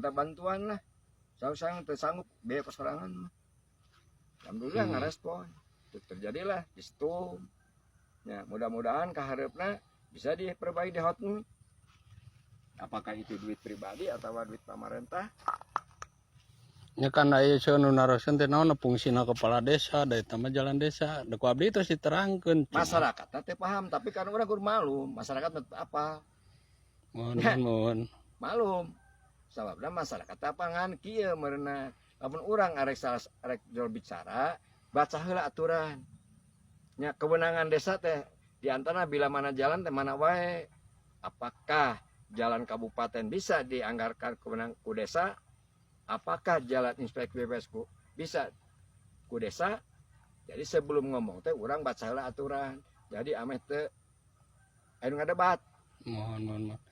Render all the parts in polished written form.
Minta bantuan lah, saya saya teu sanggup biaya kesorangan mah. Alhamdulillah ngarespon. Itu terjadilah di situ ya. Mudah-mudahan kahareupna bisa diperbaiki di hotmix, apakah itu duit pribadi atau duit pemerintah. Nya kan aya seueur nu naroskeun teh, naon fungsina kepala desa, da eta mah jalan desa. Da ku abdi terus diterangkeun. Cuma, Masyarakat teh paham, tapi kan urang kudu malum masyarakat mah apa. Mohon, mohon, mohon. Malum sababna masyarakat apa ngan kieu meurena. Lamun urang arek salah, arek jual bicara, baca heula aturan nya. Kewenangan desa teh di antara bila mana jalan teh mana wae, apakah jalan kabupaten bisa dianggarkan kewenangan ku desa, apakah jalan inspeksi BPS ku bisa ku desa. Jadi sebelum ngomong teh urang baca heula aturan, jadi ameh teu anu ngadebat. Mohon, mohon, mohon.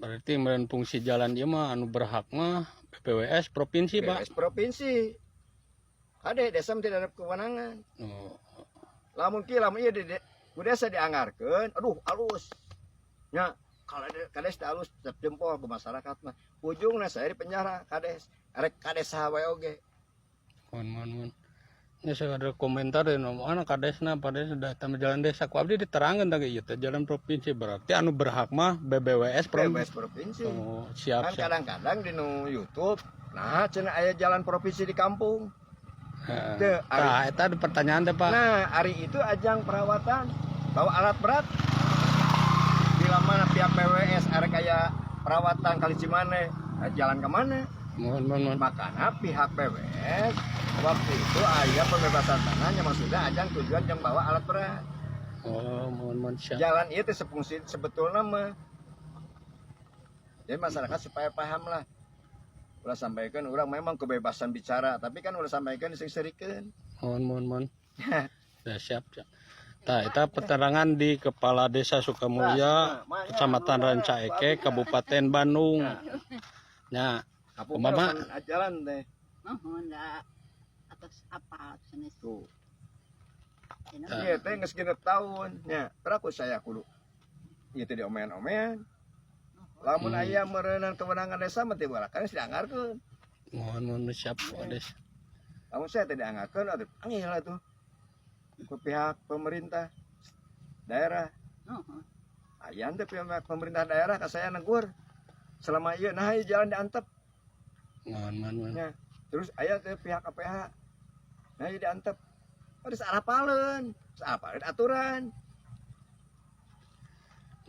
Berarti meureun fungsi jalan ieu mah anu berhak mah BPWS provinsi, Pak. BPS provinsi. Kade desa mah tidak ada kewenangan. Oh. Lamun kieu, lamun ieu di ku desa dianggarkeun, aduh, alus nya. Kalau kades teh alus, cap jempol ke masyarakat mah. Ujungna saya di penjara kades, arek kades saha wae oge. Mohon, mohon, mohon. Ini saya ada komentar di nomor anak kadesna pada sudah tambah jalan desa. Ku abdi diterangkan tadi ieu teh jalan provinsi, berarti anu berhak mah BBWS provinsi. BPS provinsi. Oh, siap, kan siap. Kadang-kadang di nu YouTube, nah, cenah aya jalan provinsi di kampung. Heeh. Teu, ari, Tah, eta ada pertanyaan teh, Pak. Nah, ari itu ajang perawatan bawa alat berat, bila mana pihak BWS ada kayak perawatan kali Cimane, jalan kemana? Mohon, mohon, mohon. Makanya pihak BWS waktu itu aya pembebasan tanahnya, maksudnya ajang tujuan yang bawa alat berat. Oh, mohon, mohon, siap. Jalan itu sefungsi sebetulnya mah. Jadi masyarakat supaya paham lah. Ulah sampaikan orang memang kebebasan bicara, tapi kan ulah sampaikan sing serikeun. Mohon, mohon, mohon. Ya, siap, siap. Tah, eta penerangan di Kepala Desa Sukamulya, Kecamatan Rancaekek, Kabupaten Bandung. Ya, Kapungkur Kumaha? Pan jalan teh. Mohon da atas apa sanes. Tuh. Tah. Iya teh geus 6 tahun nya. Peraku saya kudu ieu teh diomean-omean. Lamun aya meureunan kewenangan desa mah teu kan dianggarkeun. Mohon, mohon, siap, Pak Kades. Lamun saya tidak dianggarkeun atuh panggil lah tuh ke pihak pemerintah daerah. Mohon. Aya teh pihak pemerintah daerah ka saya negur. Selama ieu nah ieu jalan diantep. Mohon, mohon, mohon. Nya. Terus aya teh pihak KPH. Nah, ieu diantep. Harus arapaleun, apaleun aturan.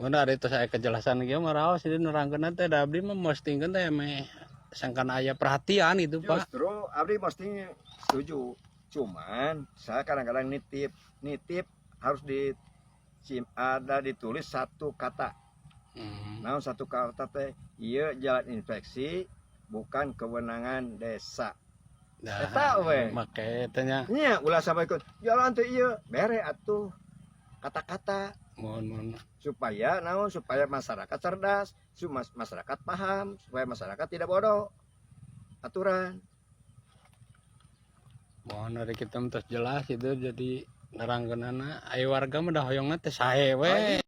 Mun ari itu saya kejelasan kieu mah raos, jadi nerangkeun teh da abdi mah postingkeun teh meh sangkan aya perhatian itu, Pak. Justru abdi mesti setuju. Cuman saya kadang-kadang nitip, nitip harus di ada ditulis satu kata. Nah, satu kata teh iya jalan inspeksi bukan kewenangan desa. Nah, Eta we. Make teh nya. Nya ulah sampai ikut jalan teh iya bere atuh kata-kata Mohon, mohon. Supaya naon, supaya masyarakat cerdas, supaya masyarakat paham, supaya masyarakat tidak bodoh aturan. Mohon dari kita terus jelas itu, jadi nerangkeunana aya warga mah da hoyongna teh sae we.